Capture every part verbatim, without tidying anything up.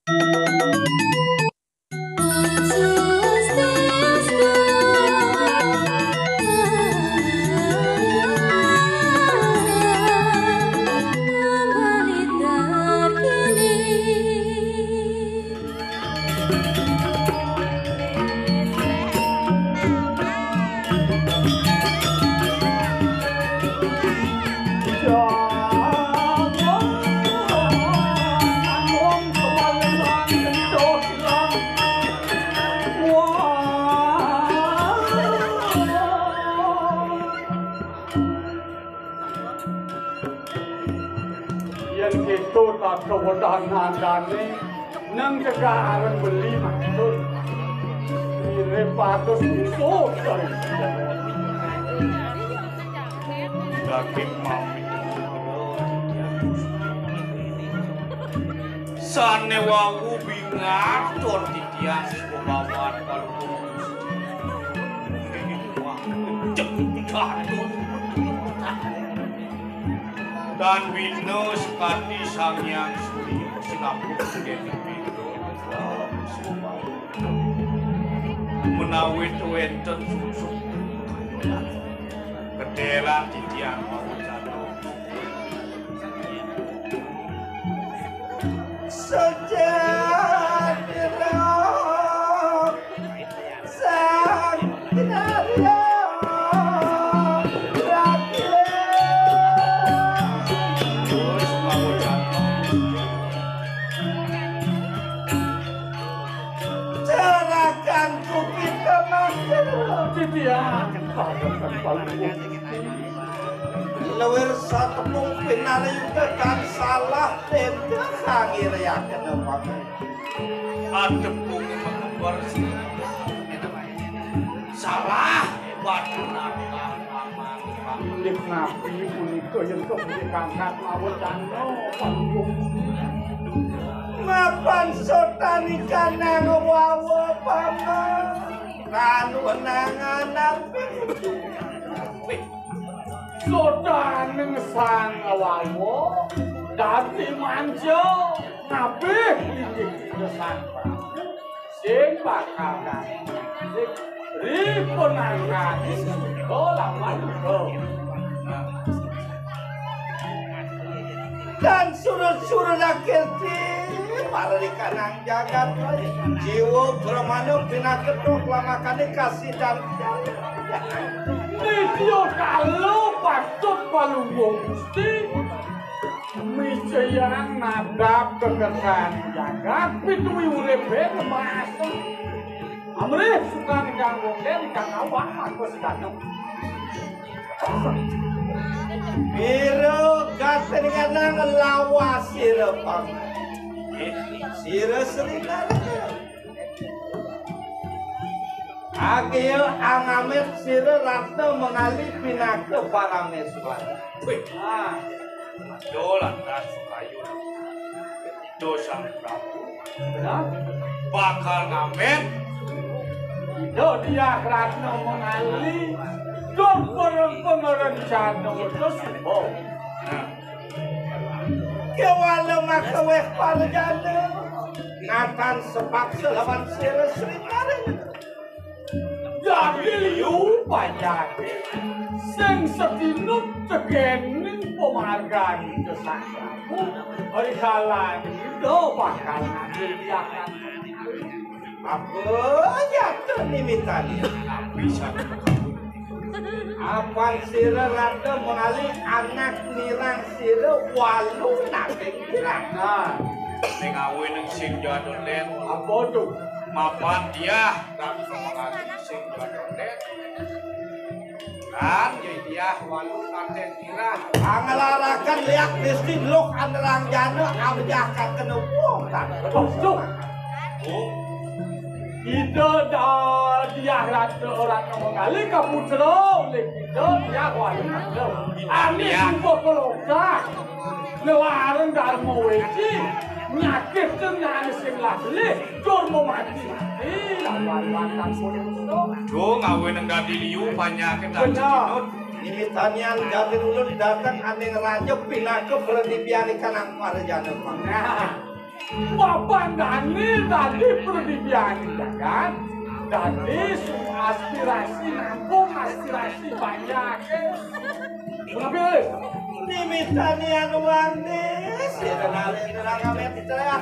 Yén kéto tata wedah nandané, nang cegah arep beli maksud. Mirip patus musuh dari daging mami. Sané wau bingatur titiang swabawan kalungkung Gusti. Cek jatuh. Tan bina sekati Sang Hyang Surya, sinaput déning bina. Menawi wénten susuk, ketelan titiang mawacana. Sejatira Sang Kinarya Rati. Terus mawacana. Cerakan kupit kemangkir. Titiang, padokan paluhur. Lewir satepung pinarita kang salah tenda kang iriaken paman. Atepung mengembar salah baturan paman. Menik napi punika yen kok menik angkat mawacana paluhur. Mapan sotanikanang wawa paman. Tan wenangan napi. Sodaning sang wawa dadi manja, nabih inggih Ida Sang Prabu sing bakal dadi ripunangkani Sunda lawan Ida. Dan surut-surut akirti mararikanang jagat jiwa brahmana pinaketa klamakaning kasidan. Nitya kala patut Palungguh Gusti mijayang nadap kekersan jagat pituwi uripe kemasan. Amrih sukan ingkang wonten ingkang awak mangko sedanten. Pira gatenganang lawas sira pang. Sira Sri Narada. Agia angamit sira Ratna Mangali pinaka parameswara. Wih. Ah. Aduh, lantas kayun. Ida Sang Prabu. Benar. Bakal ngamen. Ida Diah Ratna Mangali. Tur pereng-, perencana terus ibu. Nah. Kewala makaweh parjana. Natan sepaksa lawan sira Sri Narada. Dadi liu panyakit sing setinut tegening pamargan Ida Sang Prabu, rihalan Ida bakal ngambil tindakan. Apa jatuh nimitane? Bisa. Apan sira Ratna Mangali anak nirang sira walu nabing nirang. Nah, ning awe ning sing jadon den. Apa tuh? Mapan dia. Kang Semangati sing jadon den. Kan, ya dia walu kanten nirah. Panglarakan liak disti luk anerang jana abjah kakena wong kan. Tuh, tuh. Oh. Ida da-, Diah Ratna Ratna Mangali kaputra oleh Ida Diah Walu Ratna. Ani sumpah pelokah. Ngelarang Dharma Weci. Nyakit dengan sing lah beli. Dur mau mati. Ih, lawan-lawan tak boleh. Tuh, ngawe nang dadi liu, banyak kita. Benar. Nimitanian jatin ulun dateng aning raja pinaka pradipian ikan angkara jana. Nah. Papan dane dadi perdidian jagat, dadi aspirasi, nampung aspirasi banyak. Mengambil. Nimitani anu manis, ya, dan ale nerang ame pitrayah,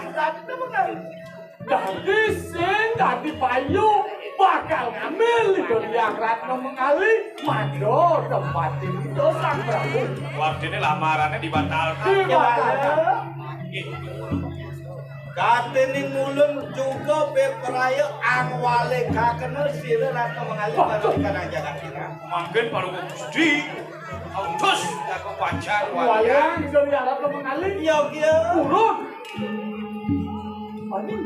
dadi sing dadi payu bakal ngambil itu Diah Ratna Mengali, mando tempatin itu Sang Prabu. Artine lamarane dibatalkan. Dibatalkan. Nggih. Katene ngulun juga bepraya angwale kakene sira Ratna Mengali. Waduh. Bakal kanang jagat sira. Mangkin Palungguh Gusti. Autus, aku pacar wayang. Wayang dari Ratna Mengali. Iya, iya. Urut. Aduh.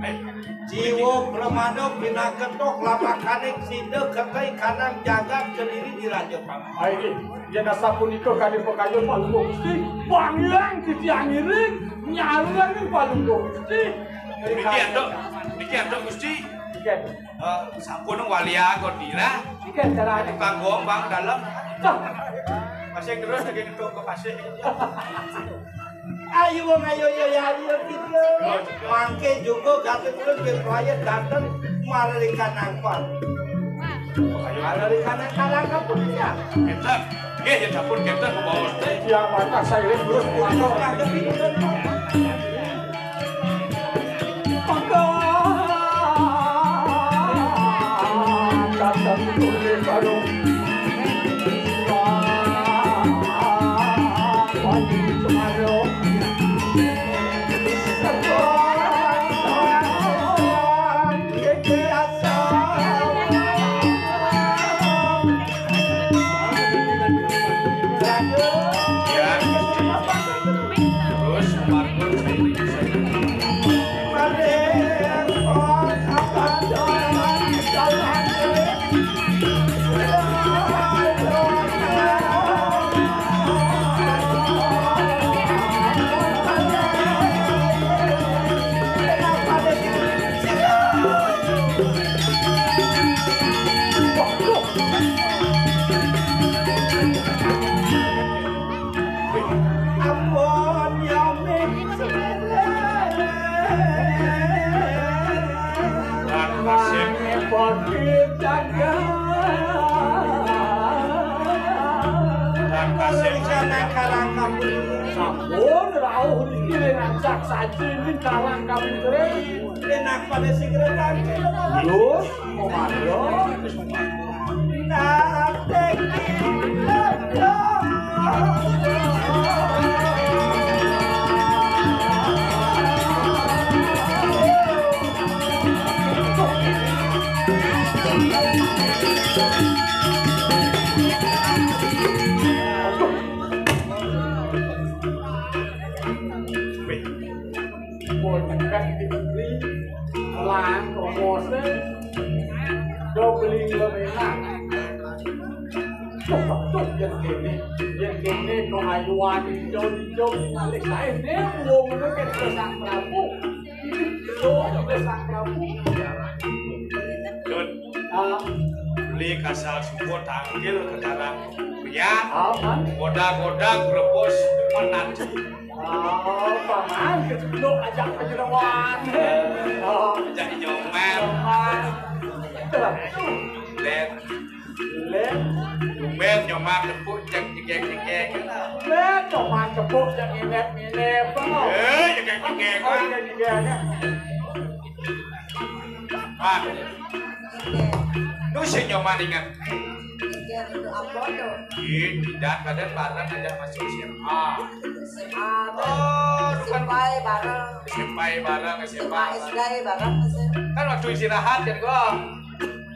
Eh, jiwa pramana pinaketok lamakaning sida kekai kanang jagat kediri di Raja Paman. Ayo, yen asapunika kali pekayon Palungguh Gusti, pangiring titiang ngiring, nyareng Palungguh Gusti. Niki antuk, niki antuk Gusti. Niki antuk. Eh, sampun waliya kok dira. Niki acara tukang gombang dalem. Nah. Masih terus lagi ngetuk ke pasir. Ayo wong ayo ya ya ayo gitu. Mangke juga gatot terus berproyek dateng mararikan angkot. Mararikan angkot apa ya? Kita, nggih ya dapur kita ke bawah. Ya mata saya terus pulang. Ampun ya mik. Mangke pati jagat. Sampun rauh niki ring ancak saji ning kalang kaping telu. Enak pada sigra tangkil. Lho, kok malah? Nah, tek. Wih. Pun kan dibeli, lang, ongkosnya, udah beli lebih enak. Tuh, tuh, yang kene, yang kene, no ayuan, hijau, hijau, balik lain, nih, belum, kan, Sang Prabu. Dun, ah, beli kasal supo tangkil ke karang. Ya, aman. Goda-goda grebos menanti. Oh, paman, kecunduk ajak penyeroan. Oh, ajak nyoman. Nyoman. Let. Let. Tumben nyoman tepuk jeng jegeg-jegeg. Let, nyoman tepuk jeng nginep-nginep. Eh, jegeg-jegeg. Oh, jegeg-jegeg. Pak. Nu sing nyoman inget. Inggih, itu apa tuh? Ih, tidak, kadang bareng aja masuk S M A. S M A, oh, kan S M P bareng. S M P bareng, S M A. S M A S D bareng, S M A. Kan waktu istirahat kan gua.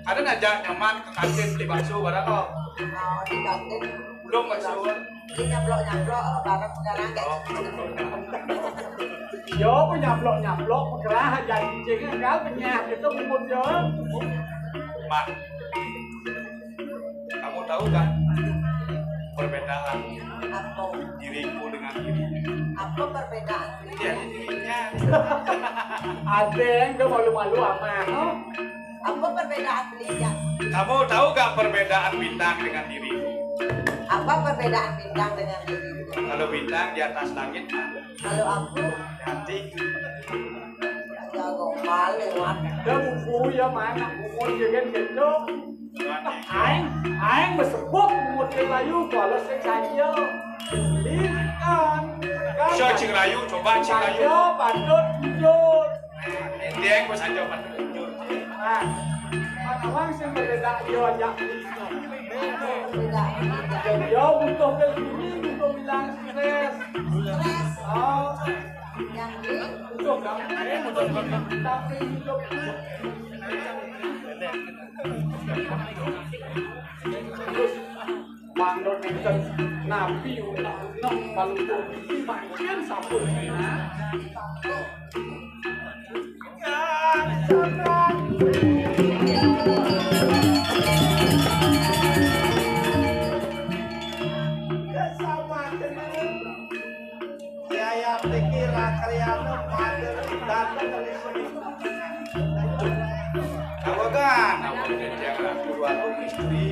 Kadang ngajak nyoman ke kantin beli bakso bareng kok. Oh, di kantin. Belum bakso. Ini nyablok-nyablok, oh, bareng pengarang kayak gitu. Ya, apa nyablok-nyablok, pekerah, jadi cing, enggak, penyah, gitu, bubut, ya. Mak, kamu tahu kan perbedaan apa? Diriku dengan dirimu? Apa perbedaan? Ya, dirinya. Ada yang gak malu-malu amat, oh. Apa perbedaan bintang? Kamu tahu gak perbedaan bintang dengan dirimu? Apa perbedaan bintang dengan dirimu? Kalau bintang di atas langit, Mak. Kalau aku? Di hati. Paling waduh. Dia buku ya mana? Buku dia kan gitu. Aing, aing besebut umur dia layu, kalau sing saja. Lihat. Sio cing layu, coba cing layu. Saja patut jujur. Dia yang saja patut jujur. Nah, mana langsung berbeda dia aja. Dia butuh ke sini, butuh bilang stres. Stres. Oh. Yang di butuh kamu. Tapi hidup. Terus Manggon enten napi ulah nem baluntung iki mancen sampun. Biaya pikir Rakriana pada datang dari sini. Kawagan, kawagan jangan keluar istri.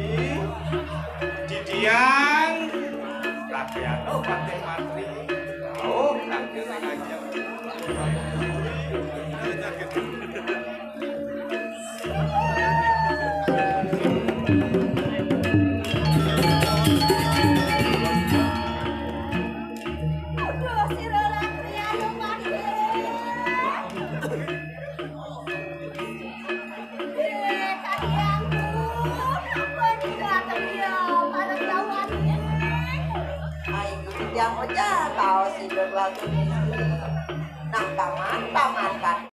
Didian, Rakriana pakai matri. Oh, nanti ngajak. Aduh, si Rara kriya yo mati. Eh, kadiangku, apa ini gelatak dia? Panas lawan ini. Ai, yang pecah, kaos hidup lagu ini. Nah, kama,